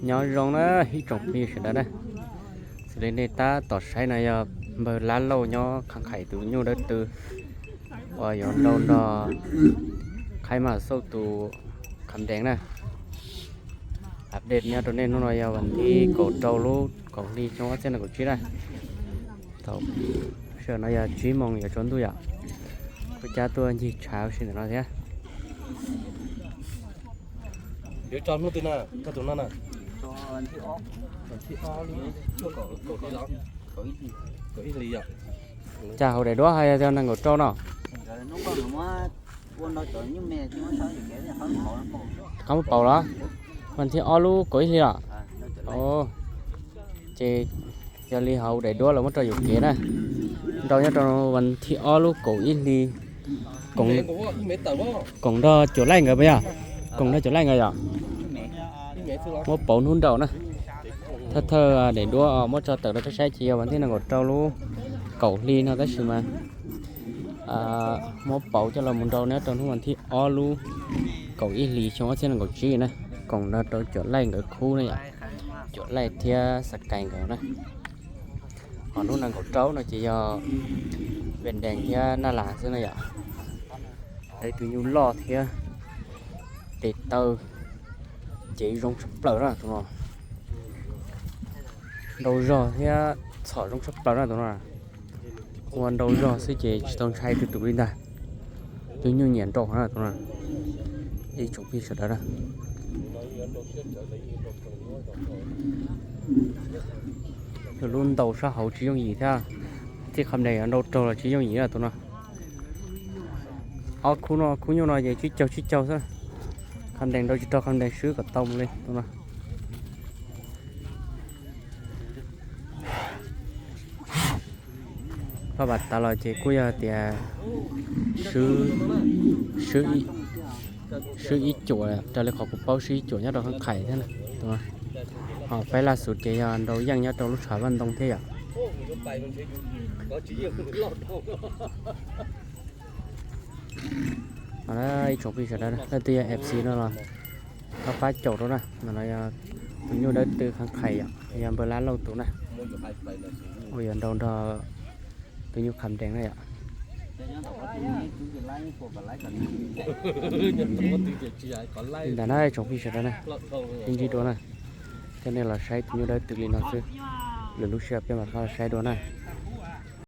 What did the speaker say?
Nyob zoo na ib tsoom phooj ywg sawv daws na, xws li nej tab tom saib no yog npawg Lab Lauj nyob Khab Khais tus nyuj dawb tw uas yuav nrau nrog Khaib Mas Xauj tus Kham Dees na. Update nyob rau nej hnub no yog vas thib kaum rau lub kaum hli xyoo ob txhiab nees nkaum tsib na. Thaum sij hawm no yog tsib moos yuav tsaus ntuj yom. Kuj cab tuaj ncig tshav ua si ntawm no thiab. Cas hauv daim duab hais yog nees nkaum rau no? Qab muab pauv los? Vas thib ob lub kaum ib hli los? Ces yog li hauv daim duab lawv muab rau yuam kev na. Nrau nyob rau vas thib ob lub kaum ib hli, koom nrog Cuam Laij nkawd puas yog? Koom nrog Cuam Laij nkawd yom. Muab pauv hnub nrau na. Thawj thawj daim duab muab tso tawm rau peb saib ces yog vas thib nees nkaum rau lub kaum hli no tab sis mas muab pauv coj los mus nrau nyob rau hnub vas thib ob lub kaum ib hlis xyoo ob txhiab nees nkaum tsib na. Koom nrog rau Cuam Laij nkawd khub na yom. Cuam Laij thiab Xab Kais nkawd na. Ho hnub nees nkaum rau no ces yog Vees Dees thiab Naj Las xwb na yom. Ib tug nyuj loj thiab tes taw cev zoo tshaj plaws na tus no. Nrau zog thiab txhom zoo tshaj plaws na tus no. Ua nrau zog xwb ces tsis tau ntshai tus tus li ntag. Tus nyuj nyiam nrau na tus no. Ib tsoom phooj ywg sawv daws na, lub ntaus sab hauv tsis yooj yim thiab. Txij Kham Dees yuav nrau raug los tsis yooj yim na tus no. Ob khub no, khub nyuj no ces tsib caug tsib caug xwb. Kham Dees nrau tsis raug, Kham Dees swb kom tau mus li tus no. Phaj Vam tas los ces kuj yog tias swb, swb ib cuam, raws li qhov kuv paub swb ib cuam nyob rau Khab Khais thiab na. Ho faib laj xus ces yog nrau yeej nyob rau lub tshav Vaj Ntoo thiab yom. Ib tsoom phooj ywg sawv daws, leej twg yog F C no los pab pab caum rau na. No yog tus nyuj dawb tw Khab Khais yom, yog npawg Lab Lauj tus na. Ua yuav nrau nrog tus nyuj Kham Dees na yom. Li ntawd na tsoom phooj ywg sawv daws na, sib ntsib dua na. Coj nej los saib tus nyuj dawb tw li no xwb, lwm lub sij hawm peb mam rov los saib dua na.